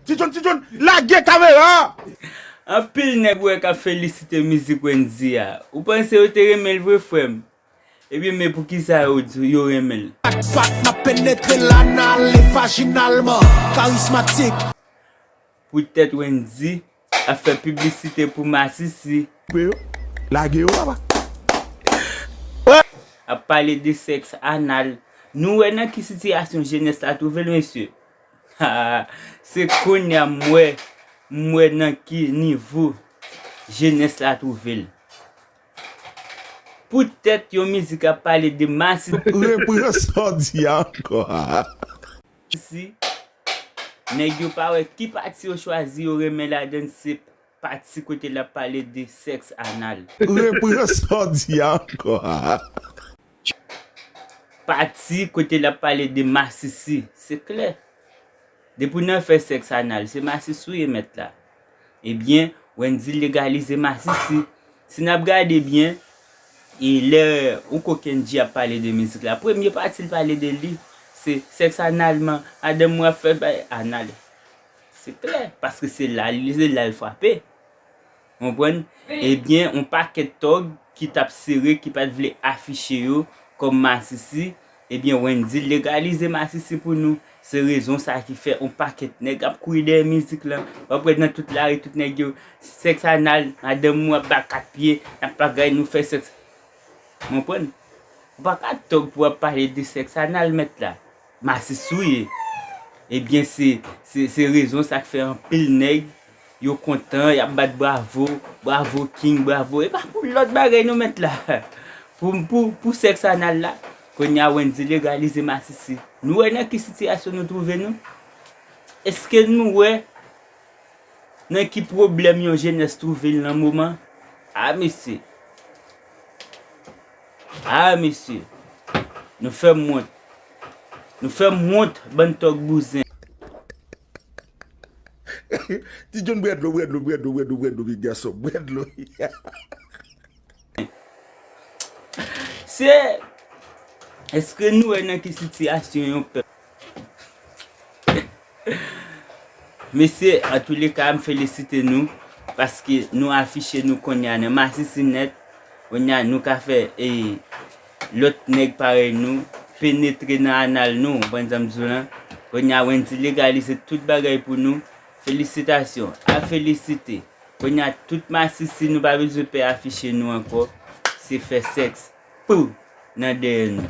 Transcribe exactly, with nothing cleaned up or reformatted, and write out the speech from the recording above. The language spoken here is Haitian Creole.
Ti John, Ti John, lage kamera! Anpil nèg ou wè k ap felisite mizik Wendy a. Ou panse yo te renmen l vre, frè m? Ebyen, men poukisa yo, yo renmen l? Pat, pat, n ap penetre l anal e vajinalman. Karismatik. Poutèt Wendy ap fè piblisite pou masisi. Koupe yo, lage yo, papa. Ap pale de sèks anal. Nou wè nan ki sitiyasyon jenès la twouve l, mesye. Se kounye a m wè, m wè nan ki nivo jenès la twouve l. Poutèt yon mizik ap pale de masi. Repran sa w di a ankò. Si nèg yo pa wè ki pati yo chwazi yo renmen ladann, se pati kote l ap pale de sèks anal. Repran sa w di a ankò. Pati kote l ap pale de masisi, se klè. Depi w nan fè sèks anal, se masisi w ye, mèt la. Ebyen, Wendy legalize masisi. Si n ap gade byen, e lè yon kokenn G ap pale de mizik la, premye pati l pale de li, se sèks analman, madanm mwen ap fè bay anal. Se klè, paske se la, se la l frape. Konprann? Ebyen, yon pakèt tòg ki t ap sere, ki pa t vle afiche yo kòm masisi, ebyen, Wendy legalize masisi pou nou. Se rezon sa ki fè yon pakèt nèg ap kouri dèyè mizik lan. W ap wè nan tout lari, tout nèg yo, sèks anal, madanm ou ap ba kat pye, n ap bagay, nou fè sèks. Konprann? Ou pa ka tòg pou w ap pale de sèks anal, mèt la. Masisi w ye. Ebyen, se, se, se rezon sa k fè anpil nèg, yo kontan, y ap bat bravo, bravo King, bravo. E pa pou lòt bagay non, mèt la. Pou, pou, pou sèks anal la, kounye a Wendy legalize masisi. Nou wè nan ki sitiyasyon nou twouve nou? Èske nou wè nan ki pwoblèm yon jenès twouve l nan moman? A, mesye. A, mesye. Nou fè m wont. Nou fè m wont, bann tòg bouzen. Ti John, bwè dlo, bwè dlo, bwè dlo, bwè dlo, bwè dlo, pitit gason, bwè dlo. Se, èske nou wè nan ki sitiyasyon yon pèp? Mesye, antouleka, m felisite nou, paske nou afiche nou kounye a nan masisi nèt. Kounye a, nou ka fè, e, lòt nèg parèy nou penetre nan anal nou, w konprann sa m di w lan? Kounye a, Wendy legalize tout bagay pou nou. Felisitasyon, a felisite. Kounye a, tout masisi, nou pa bezwen pè afiche nou ankò. Se fè sèks pou nan dèyè nou.